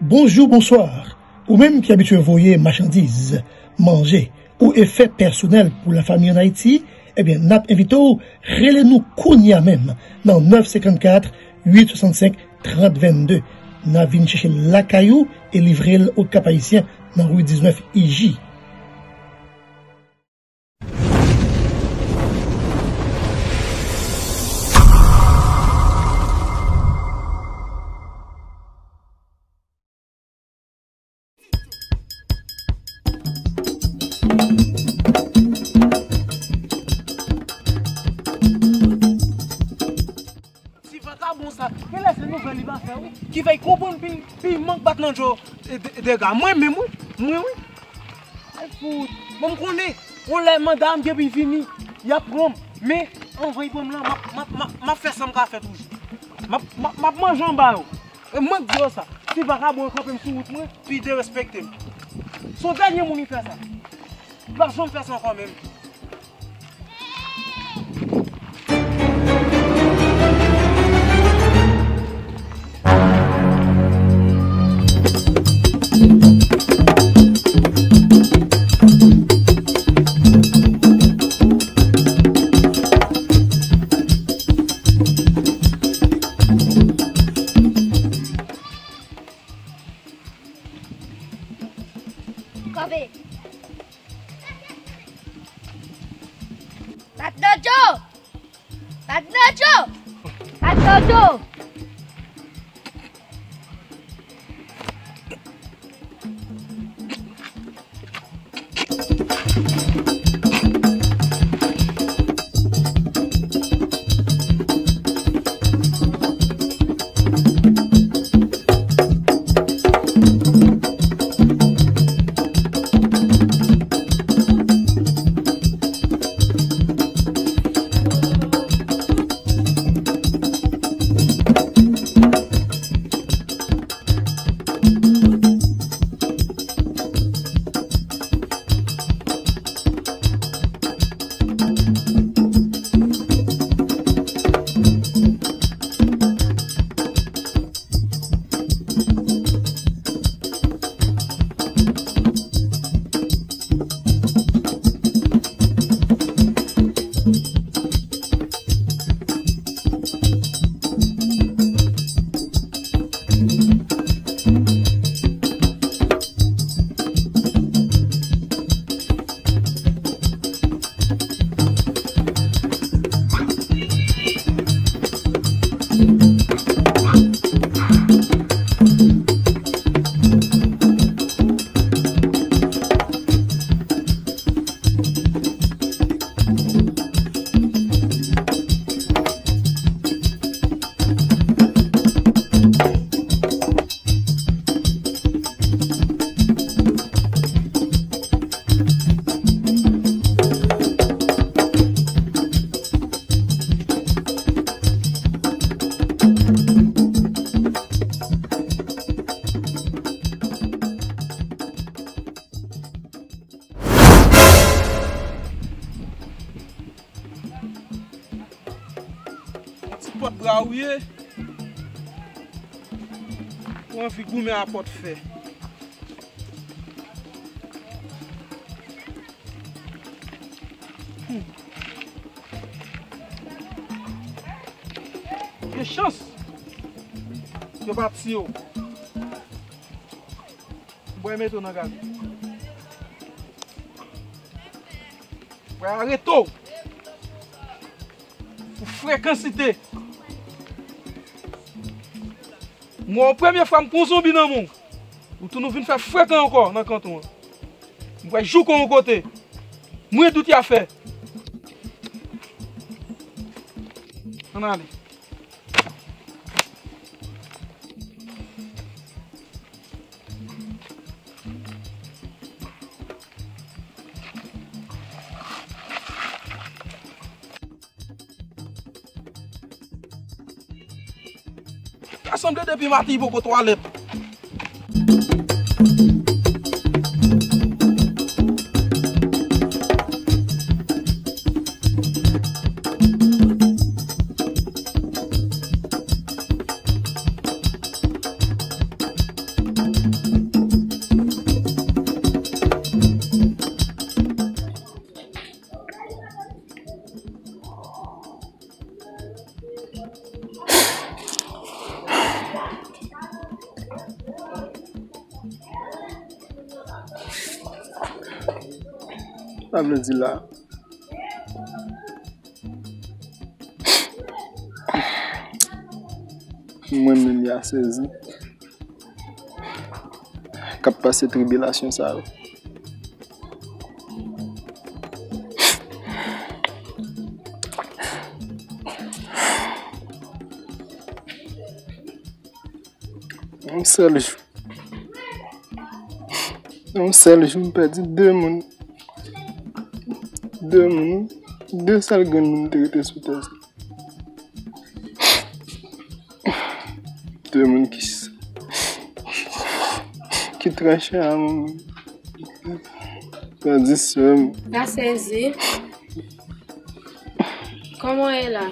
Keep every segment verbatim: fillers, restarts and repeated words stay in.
Bonjou, bonswa. Ou menm ki abitye voye machandiz, manje ou efè pèsonèl pou lafanmi ann Ayiti, ebyen, n ap envite w rele nou kounye a menm nan nèf senkannkat, uit swasannsenk, trant vennde. N a vin chèche l lakay ou e livre l Okap Ayisyen nan ri diznèf I J. Ti vakabon sa, genlè se nouvèl li pa fè wi. Ki fè l konprann pi, piman k bat nan djo, e, de, dega. Mwen menm wi, mwen wi. Ay fout, bon m konnen, yon lè manda m gen pou l vini, y ap pran m. Men, anvan y pran m lan, m ap, m ap, m ap, m ap fè sa m ka fè toujou. M ap, m ap, m ap manje anba yo. E mwen k di yo sa, si vakabon an kanpe m sou wout mwen, pi derespekte m. Se yon dènye moun ki fè sa. Li p ap janm fè sa ankò menm. Kanpe! Bat nan djo! Bat nan djo! Bat nan djo! Yon ti pòt bra ou ye. Ou anvi goumen a pòt fè. Hmm. Gen chans yo pa tiye w. Bwè mete w nan gade. Bwè arete w. Pou frekansite. M wè w premye fwa m pran zonbi nan men w. Ou tou nou vin fè frekan ankò nan kanton an. M kwè jouk w yon kote. Mwen dout y a fè. Ann ale. Ta sanble depi maten li poko twalèt. Sa vle di la, mwen menm, Yasezi k ap pase tribilasyon sa yo. Yon sèl jou. Yon sèl jou, m pèdi de moun. De moun. De sèl grenn moun te rete sou tè sa. De moun ki, ki tranche a moun. Tandis ke m. Yasezi. Kòman w ye la?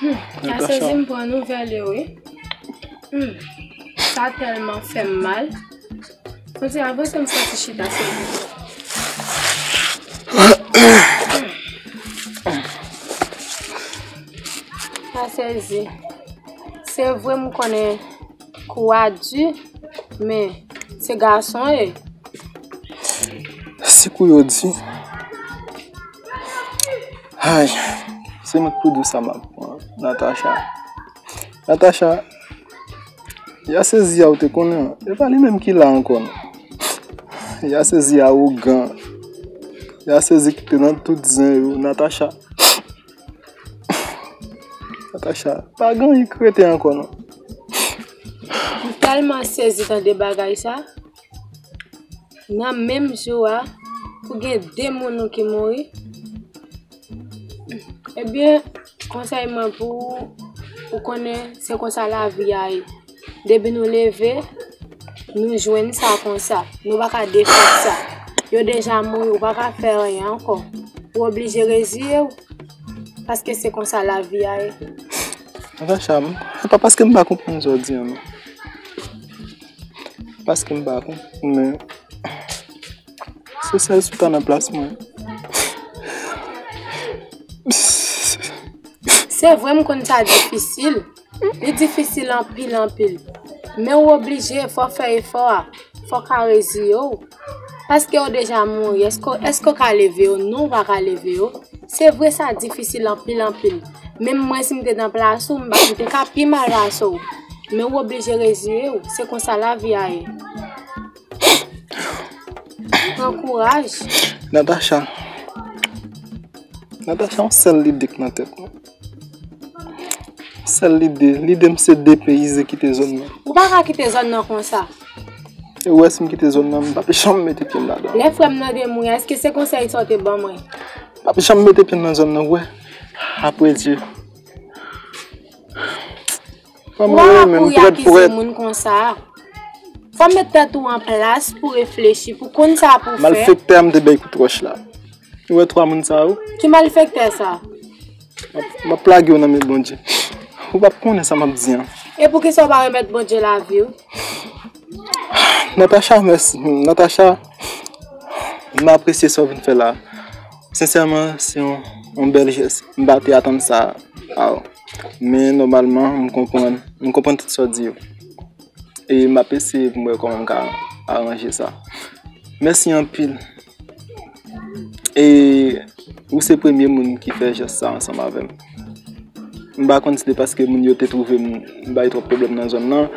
Hmm, Yasezi, m pran nouvèl yo, wi. Hmm, sa tèlman fè m mal. Konsa, avanse m soti chita, silvouplè. Yasezi. Se vre m konnen kou a di, men se gason ye. Si kou yo di. Ay, se mwen k pi di sa m ap pran. Natacha. Natacha, Yasezi a ou te konnen an, e pa li menm ki la ankò non. Yasezi awogan. Yasezi ki te nan tout zen yo, Natacha. Natacha, pa gen anyen k rete ankò non. M tèlman sezi tande bagay sa. Nan menm jou a, pou gen de moun ou ki mouri. Ebyen, konsèy mwen pou ou, ou konnen se konsa lavi a ye. Depi nou leve, nou jwenn sa konsa. Nou pa ka defèt sa. Yo deja mouri, ou pa ka fè anyen ankò. Ou oblije reziye w, paske se konsa lavi a ye. Natacha, m, se pa paske m pa konprann sa w di an non. Paske m pa konprann, men se sèl si w ta nan plas mwen. Se vre, m konn sa difisil. Li difisil anpil, anpil. Men w oblije, fò w fè efò a. Fò w ka reziye w. Paske w deja mouri. Èske, èske w ka leve w? Non, w pa ka leve w. Se vre, sa difisil anpil, anpil. Menm mwen, si m te nan plas ou, m pa, m te ka pi mal pase w. Men w oblije reziye w. Se konsa lavi a ye. Pran kouraj. Natacha. Natacha, yon sèl lide k nan tèt mwen. Sèl lide, lide m se depeyize, kite zòn nan. Ou pa ka kite zòn nan konsa. E ou wè si m kite zòn nan, m p ap janm mete pye m ladan. Lè frè m nan te mouri, èske se konsèy sa w te ban mwen? M p ap janm mete pye m nan zòn nan, ou wè. Apre Dye. Ou pa ka kouri akize moun konsa. Fò w met tèt ou an plas pou reflechi, pou konn sa pou w fè. Malfektè a m te bay kout wòch la. Ou wè twa moun sa yo? Ki malfektè sa? M ap, m ap lage yo nan men Bondye. Ou p ap konnen sa m ap di an. E poukisa w pa remèt Bondye lavi w? Natacha, mèsi. Natacha, m apresye sa w vin fè la. Sensèman, se yon, yon bèl jès. M pa te atann sa a w. Men nòmalman, m konprann. M konprann tout sa w di yo. E m ap eseye pou m wè kòman m ka aranje sa. Mèsi anpil. E ou se premye moun ki fè jès sa ansanm avè m. M pa konn si se paske moun yo te twouve m, m bay twòp pwoblèm nan zòn nan.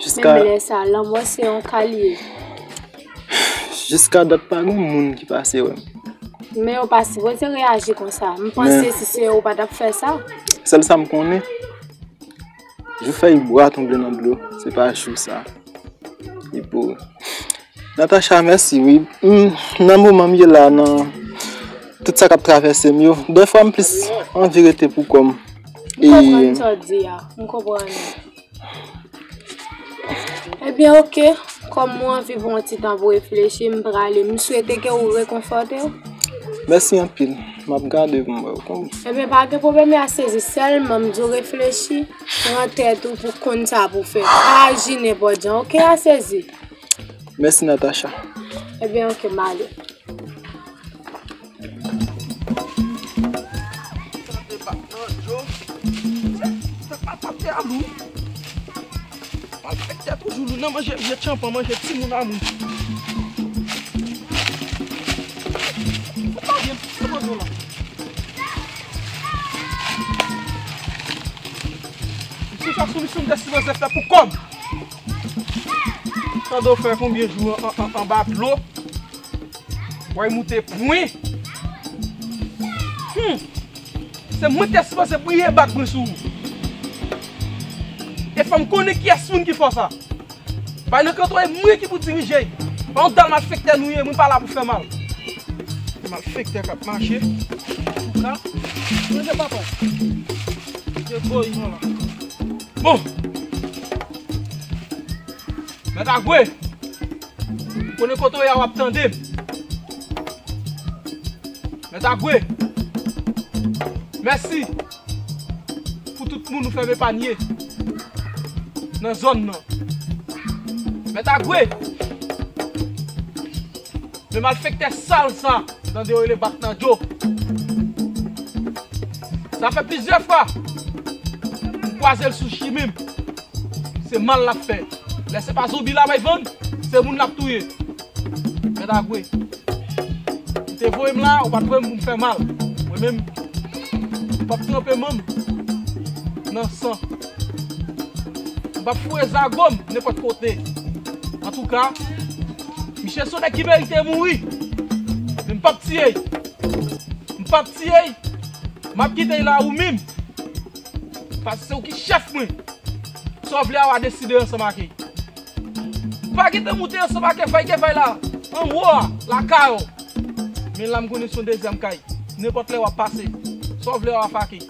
Jiska... Menm lè sa, lanmò se yon kalye. Jiska dat, pa gen moun ki pase wè m. Men yo pa sipoze reyaji konsa. M panse si se yo, ou pa t ap fè sa. Sèl sa m konnen, jou fèy bwa tonbe nan dlo, se pa jou sa. Li pou... Natacha, mèsi, wi. M, nan moman m ye la, nan tout sa k ap travèse m yo, dèfwa m plis anvi rete pou kò m. M konprann sa w di a. M konprann. Ebyen, oke. Kòm ou anvi pran yon ti tan pou reflechi, m prale. M swete ke ou rekonfòte w. Mèsi anpil. M ap gade pou m wè w konn. Ebyen, pa gen pwoblèm, Yasezi. Sèlman, m di w reflechi, pran tèt ou pou konn sa pou fè. Pa aji nenpòt jan, oke, Yasezi? Mèsi, Natacha. Ebyen, oke, m ale. Tèt pa tap te alou. Malfektè toujou lou nan manje vye tchanpan, manje timoun a moun. Sou sa soumisyon m te sipoze fè pou kòb. Tande w fè konbyen jou an, an, anba dlo. W al moute pwen. Hmm. Se mwen ki te sipoze briye bak mwen sou ou. E fò m konnen kiyès moun ki fè w sa. Bay nan kanto e mwen ki pou dirije. Pa yon dal malfektè nou ye, mwen pa la pou fè mal. Malfektè k ap mache. Sa, mwen se papa. Se gwo yon la. Bon. Mèt Agwe. Konnen kote w ye a w ap tande m. Mèt Agwe. Mèsi. Pou tout moun ou fè m epanye nan zòn nan. Mèt Agwe, men malfektè sal sa, tande yo rele Bat nan Djo. Sa fè plizyè fwa m kwaze l sou chimen m. Se mal l ap fè. Lè se pa zonbi l ap vann, se moun l ap touye. Mèt Agwe, ou te voye m la, ou pa t voye m pou m fè mal. Mwen menm, m p ap tranpe men m nan san. M p ap foure zago m nenpòt kote. Antouka, misye se yon nèg ki merite mouri. Men m p ap tiye l. M p ap tiye l. M ap kite l la ou menm. Paske se ou ki chèf mwen. Sa w vle a w a deside ansanm ak li. Pa gentan moute ansanm ak kèfay kèfay la. Anwo a, lakay ou. Men la m konnen se yon dezyèm kay. Nenpòt lè w ap pase. Sa w vle a w a fake.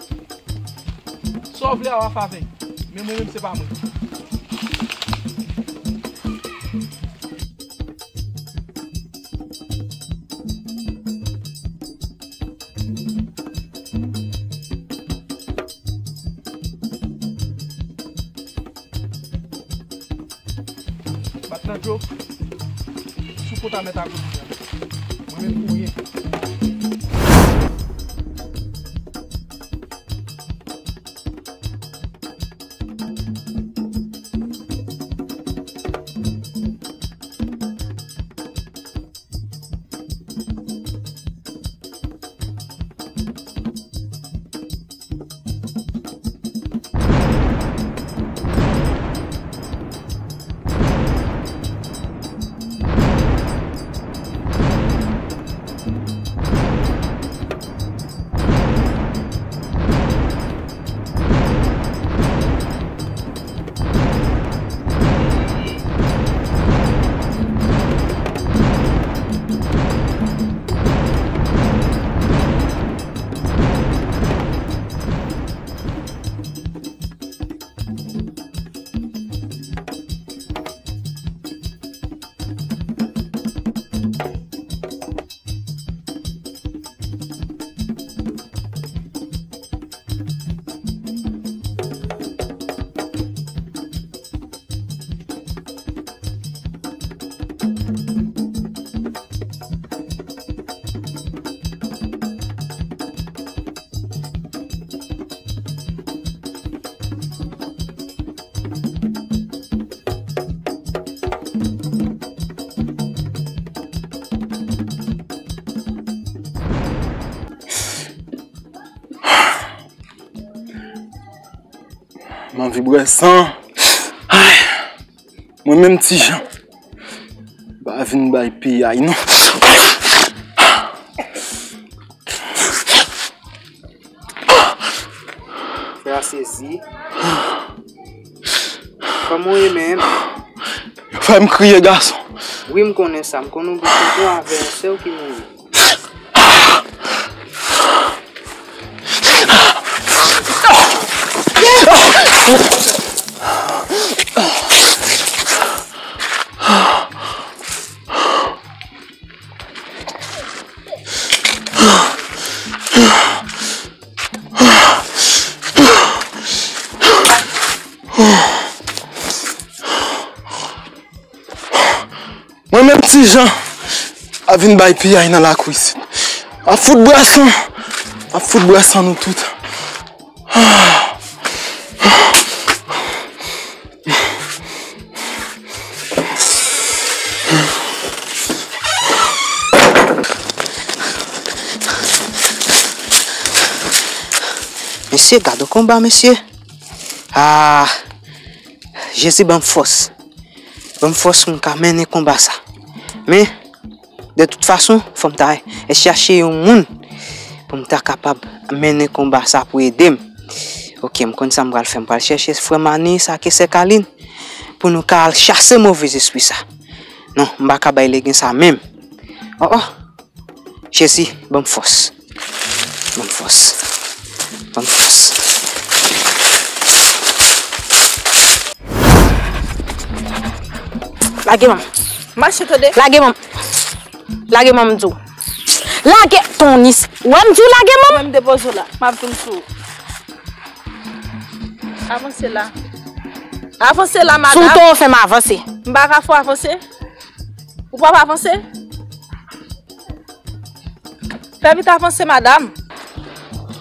Sa w vle a w a fake. Men mwen menm se pa mwen. Bat nan dlo. Sou kont a mèt a kout. Mwen menm pou ryen. M anvi bwè san. Ay. Mwen menm Ti Jan. Pa vin bay piyay non. Frè a sezi. Kòman w ye menm? Yo fè m kriye, gason. Wi, m konnen sa. M konnen w gen konplo avè yon sè w ki mouri. Mwen menm Ti Jan ap vin bay piyay nan lakou isit. Ap fout bwè san. Ap fout bwè san nou tout. Mesye, gade yon konba, mesye. Ah, Jezi ban m fòs. Ban m fòs pou m ka mennen konba sa. Men, de tout fason, fò m ta chache yon moun pou m ta kapab mennen konba sa pou ede m. Ok, m konn sa m pral fè. M pral chèche frè Mani, sa ke sè Kalin, pou nou ka al chase move zespri sa. Non, m pa ka bay legen sa menm. Oh, oh. Jezi, ban m fòs. Ban m fòs. Ban m fòs. Lage manm. Mache tande. Lage manm. Lage manm, m di w. Lage, Tonis. Wè m di w lage manm. Mwen m depoze w la. M ap vin sou ou. Avanse la. Avanse la, madanm. Si w tou fè m avanse. M pa ka fè w avanse. Ou p ap avanse? Fè vit avanse, madanm.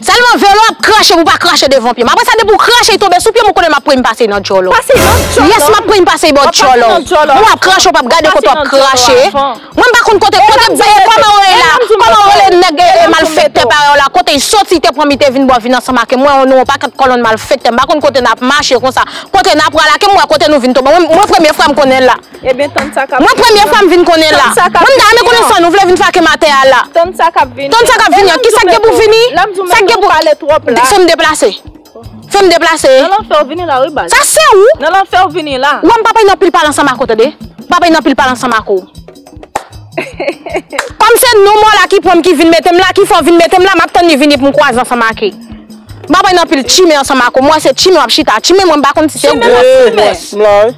Sèlman veye lè w ap krache pou w pa krache devan pye m. Apre sa, depi w krache, l tonbe sou pye m, ou konnen m ap premye pase nan djòlò. Pase nan djòlò? Yes, m ap premye pase bò djòlò. Mwen w ap krache, w p ap gade kote w ap krache. Mwen m pa konn kote, kote, kòman w rele la? Kòman w rele nèg, e, e, malfektè parèy w la? Kote l soti, te pran m, te vin bò, vin ansanm ak mwen, nou yon pakèt kòlonn malfektè. M pa konn kote n ap mache konsa. Kote n ap pral la, ke m wè kote nou vin tonbe. Mwen, mwen premye fwa m konnen l la. Ebyen, tann sa k ap vini an. Mwen premye fwa m vin konnen l la. Mwen m ta renmen konnen sa nou vle vin fè ak m atè a la. Tann sa k ap vini an. Tann sa k ap vini an. Kisa k gen pou vini? Sa k gen pou pale twòp la? Fè m deplase. Fè m deplase. Nan lanfè w vini la, wi, baz. Sa se ou? Nan lanfè w vini la. Ou wè m pa pale nan pil pale ansanm ak ou, tande? M pa pale nan pil pale ansanm ak ou. Kòm se non mò la ki pran m, ki vin mete m la, ki fè w vin mete m la, m ap tann li vini pou m kwaze ansanm ak li. M pa pale nan pil tchimen ansanm ak ou. Mwen se tchimen w ap chita. Tchimen mwen m pa konn si se gwo. Tchimen m ap tchimen. M la, wi.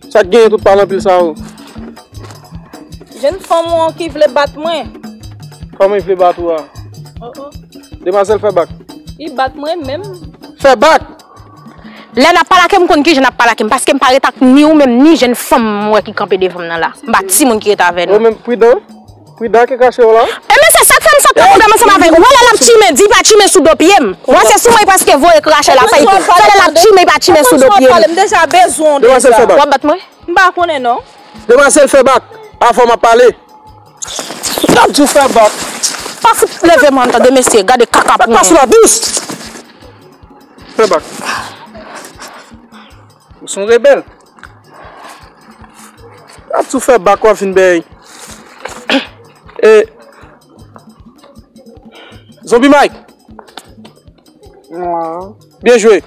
Sa k genyen tout pale anpil sa yo? Jèn fanm ou an ki vle bat mwen. Kòman l vle bat ou a? Oh, oh. Demwazèl fè bak. Li bat mwen menm. Fè bak! Lè n ap pale ak m, m konn kijan n ap pale ak m, paske m pa ret ak ni ou menm, ni jèn fanm m wè ki kanpe devan m nan la. M pa timoun ki ret avè nou. Ou menm pridan, wi. Pridan ke krache w la. Ebyen, se sa k fè m sot nan pwoblèm ansanm avè l. Ou wè lè l ap tchimen, di pa tchimen sou do pye m. Ou wè se sou mwen li prèske voye krache la, fè l, fè lè l ap tchimen, pa tchimen sou do pye m. M deja bezwen w deja. Demwazèl fè bak. W ap bat mwen? M pa konnen non. Demwazèl fè bak, avan m ap pale. M ap di w fè bak. Pa fout leve mwen, tande mesye, gade kaka pou mwen. Pas la dous. Fè bak. Ou se yon rebèl. Ap tou fè bak, w ap vin bèy. E, Zonbi Mike. Byen jwe.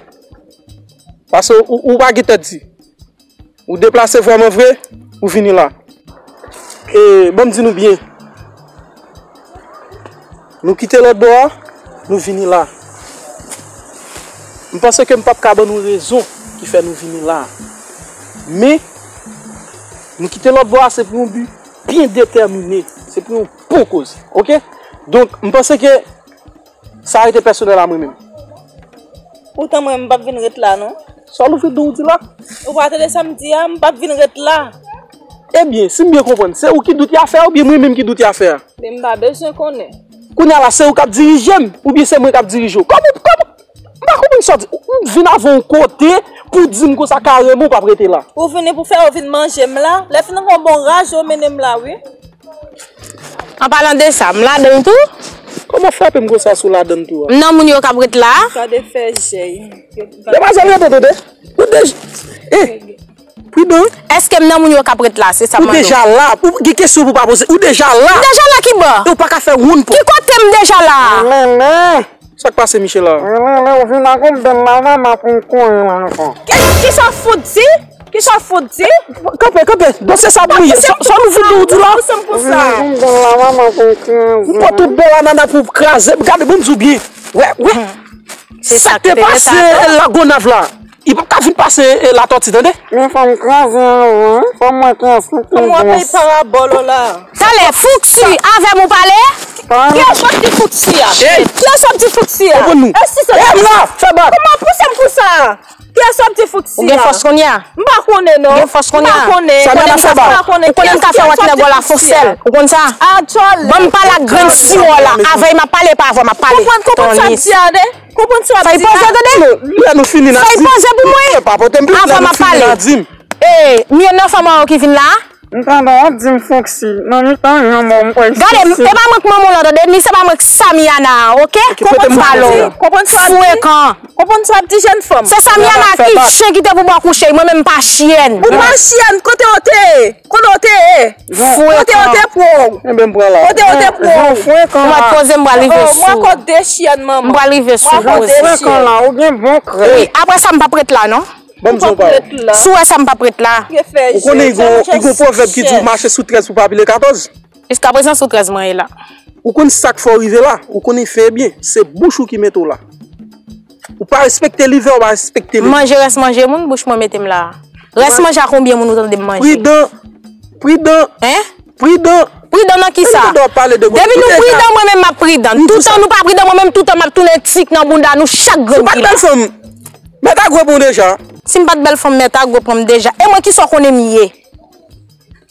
Paske ou, ou pa gen tèt di. Ou deplase vrèman vre, ou vini la. E, ban m di nou byen. Nou kite lòt bò a, nou vini la. M panse ke m p ap ka ban nou rezon ki fè nou vini la. Men, nou kite lòt bò a, se pou yon bi byen detèmine. Se pou yon bon koze. Oke? Donk, m panse ke sa rete pèsonèl a mwen menm. Poutan mwen, m p ap vin ret la, non. Sa w louvri do w di la? Ou pa tande sa m di a, m p ap vin ret la. Ebyen, si m byen konprann, se ou ki doute afè a oubyen mwen menm ki doute afè a? Men m pa bezwen konnen. Kounye a la, se ou k ap dirije m oubyen se mwen k ap dirije w? Kòman, kòman, m pa konprann sa w di. Ou, ou vin avè yon kote pou di m konsa kareman ou p ap rete la. Ou vini pou fè yo vin manje m la. Lè fini yon bon raje, yo mennen m la, wi. An palan de sa, m ladann tou. Kòman frape m konsa sou ladann tou a? M nan moun yo k ap ret la. Gade fè jèy. Demwazèl rete tande. Ou deja, eh, pridan. Èske m nan moun yo k ap ret la? Se sa m mande w. Ou deja la. Ou gen kesyon pou w pa poze. Ou deja la. M deja la ki bò? E ou pa ka fè woun pou. Ki kote m deja la? Sa k pase, Michela? Ou vin ak yon bèl lavama pou m konyen la ankò. Ki, kisa w fout di? Kisa w fout di? Kanpe, kanpe. Bon, se sa pou ye. Sa, sa nou fout di w la? Pouse m konsa. Ou vin ak yon bèl lavama pou m konyen. M pot tout bèl anana pou w kraze. Gade, bon, m di w byen. Wè, wè. Sa k te pase Lagonav la. Li p ap ka vin pase, e, Latòti, tande? Men fò m kraze anwo, wi. Fò m wè kiyès ki pi gwo. Kòman w ap bay parabòl ou la? Talè, Fouksi, avè m ou pale? Kiyès w ap di Fouksi a? Kiyès w ap di Fouksi a? Konprann nou. E si se m la, fè bak. Kòman pouse m konsa? Kiyès w ap di Fouksi a? Ou gen fòs kounye a? M pa konnen non. Ou gen fòs kounye a? M pa konnen. Ou konnen m ka fè w ak nèg ou la fon sèl. Ou konn sa? Ban m pale ak grenn siwo la. Avè m ap pale, pa avè w m ap pale. Konprann, konprann sa m di a, tande? Konprann sa w ap di la? Fè poze, tande? Lè nou fini n a di m. Fè poze pou mwen. Fè pa pote m plen, lè nou fini n a di m. E, m youn nan fanm an yo ki vin la. M tande w ap di m fonksi nan mitan yon mò m kwè. Gade, e pa mwen k manman w lan, tande, ni se pa mwen k Samiana a, oke? Konprann sa m di, konprann sa m di. Frekan. Konprann sa m di, jèn fanm. Se Samiana ki chen ki te pou bò kouche, mwen menm m pa chyèn. Ou pa chyèn, kote w te ye? Kote w te ye? Frekan. Kote w te pran w? Enben m pran la. Kote w te pran w? Frekan. Ou mèt poze m pral rive sou. Mwen ankò de chyèn, manman. M pral rive sou. Mwen ankò de chyèn. Frekan la, ou gen bon krèk. Wi, apre sa m p ap ret la, non. Ban m di w yon pawòl. Si w wè sa m p ap ret la. Ou konnen li gon, li gon pwovèb ki di w mache sou trèz pou pa pile katòz. Jiskaprezan sou trèz mwen ye la. Ou konn sa k fè w rive la, ou konnen fè byen, se bouch ou ki mete w la. Ou pa respekte livè, ou pa respekte lè. Manje rès manje moun, bouch mwen mete m la. Rès manje a konbyen moun ou tande m manje? Pridan, pridan. Hein? Pridan. Pridan nan kisa? Depi nou pridan, mwen menm m ap pridan. Toutan nou pa pridan, mwen menm toutan m ap tounen tik nan bounda nou chak grenn ki la. Ou pa t bèl fanm, mèt a gwo pran w deja. Si m pa t bèl fanm, mèt a gwo pran m deja. E mwen kisa w konnen m ye?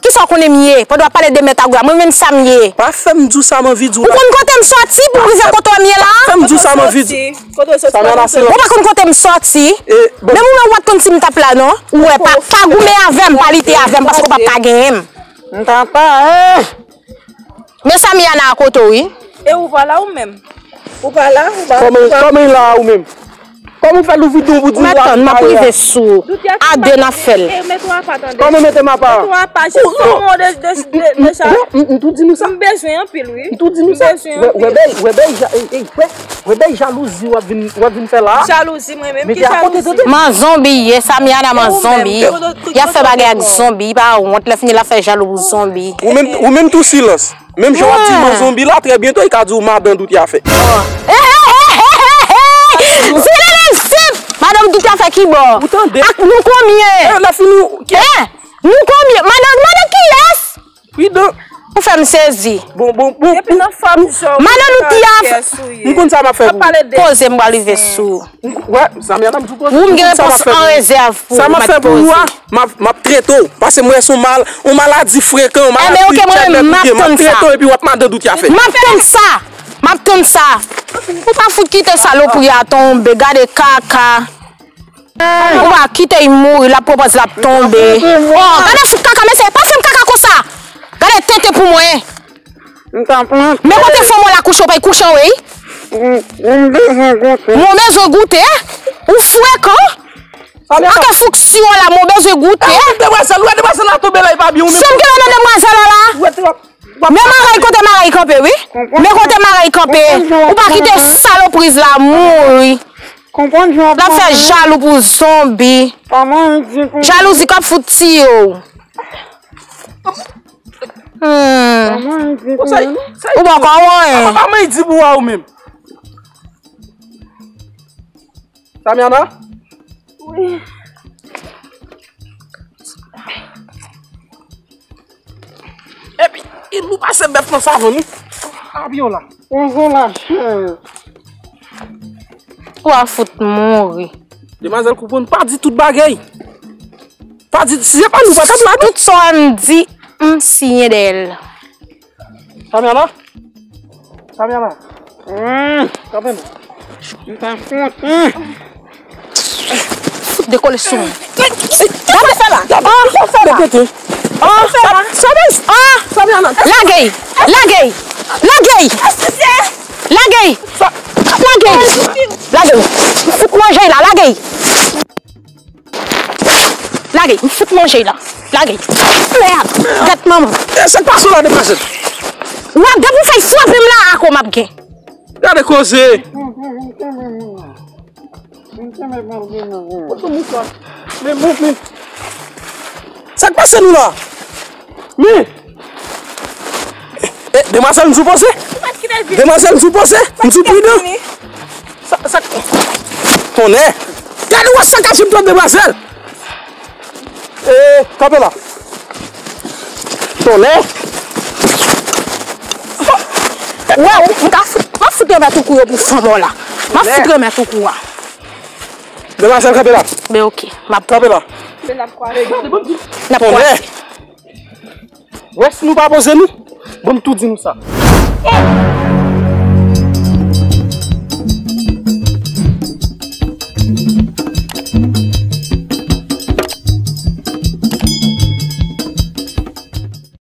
Kisa w konnen m ye? Pandan w ap pale de mèt a gwo la, mwen menm sa m ye. Pa fè m di w sa m anvi di w la. Ou konn kote m sòti pou m rive kote w m ye la? Pa fè m di w sa m anvi di w. Ou pa konn kote m sòti. Men ou menm ou pa t konn si m t ap la non. Ou wè, pa, pa goumen avè m, pa lite avè m, paske w p ap ka genyen m. M tata, eh! Men Samiana a kote w, wi. E ou pa la ou menm? Ou pa la, ou pa la. Kòman, kòman l la ou menm? Kòman w fè louvri don pou di w la? Ou mèt tann, m ap rive sou. A de n ap fè l. Kòman mete m apa? Mete w apa, jis fè w de, de, de, de sa. M tou di nou sa. M bezwen anpil, wi. M tou di nou sa. Wè, wè, bèy, wè, bèy, ja, ey, ey, wè, wè, bèy jalouzi w ap vin, w ap vin fè la. Jalouzi mwen menm, ki jalouzi? Man zonbi ye, Samiana man zonbi. Y ap fè bagay ak zonbi, pa wont, lè fini l ap fè jalou pou zonbi. Ou menm, ou menm tou silans. Menm jan w ap di man zonbi la, trè byento, li ka di w madan dout y a fè. Silans! Madan dout y a fè ki bò? Ou tande? Ak nou konbyen? Eh, lè fini, eh, nou konbyen? Madan, madan kiyès? Pridan. Ou fè m sezi. Bon, bon, bon. Depi nan fanm jan w. Madan dout y a fè. M konn sa m ap fè pou ou. Poze m pral rive sou. Wè, Samiana m di w poze. Ou m gen repons an rezèv pou ou. Sa m ap fè pou ou a, m ap, m ap trete w. Paske m wè se yon mal, yon maladi frekan, yon maladi tèt bèt ou gen. M ap trete w epi w ap madan dout y a fè. M ap tann sa. M ap tann sa. Ou pa fout kite salopri a tonbe, gade kaka. Ou pa kite l mouri, l ap pran pòz l ap tonbe. Oh, gade fout kaka, mesye, pa fè m kaka konsa. Gade tenten pou mwen. M ta plante. Men kote fanm ou la kouche, ou pa kouche anwo, wi. M, m bezwen goute. Mwen bezwen goute, eh? Ou frekan. Anke fouk siwo la, mwen bezwen goute, eh? Demwazèl, ou wè demwazèl la tonbe la, e pa byen, ou menm. Sa m gen nan demwazèl la? Men maray, kote maray kanpe, wi. Men kote maray kanpe. Ou pa kite salopriz la mouri. L ap fè jalou pou zonbi. Jalouzi k ap fout tiye w. Hmm. Ou bò kò w anyen. Sa pa manyen di pou ou menm. Samiana? Wi. Epi, li lou pase bèf nan savon, wi. Avyon la. Bonjou, la chè. Ou a fout mouri. Demwazèl Koupon, pa di tout bagay. Pa di, si se pa nou, pa t ap la, non. Tout sa w m di, m siyen dèyè l. Samiana? Samiana? Hmm. Kanpe non. M ta kontan. Fout dekole sou mwen. Gade fè la. Gade fè la. Gade fè la. Sa bay. Samiana. Lage. Lage. Lage. Lage. Lage. Lage. Fout manje la. Lage. Lage, m fout manje la. Lage. Mèd. Gèt manman. E, sa k pase w la, demwazèl? W ap gen pou fè frape m la, ako m ap gen. Gade koze. Sa k pase nou la? Men. E, demwazèl, m di w poze. Demwazèl, m di w poze. M di w pridan. Sa, sa, tonnè. Gade wè sa k ap fè m pran demwazèl. E, kanpe la. Tonnè. Wè, m ka fout, m ap fout remèt ou kou yo pou fanm ou la. M ap fout remèt ou kou a. Demwazèl, kanpe la. Ben, oke. M ap kanpe la. N ap kwaze. Wè, si nou pa poze nou, ban m tou di nou sa.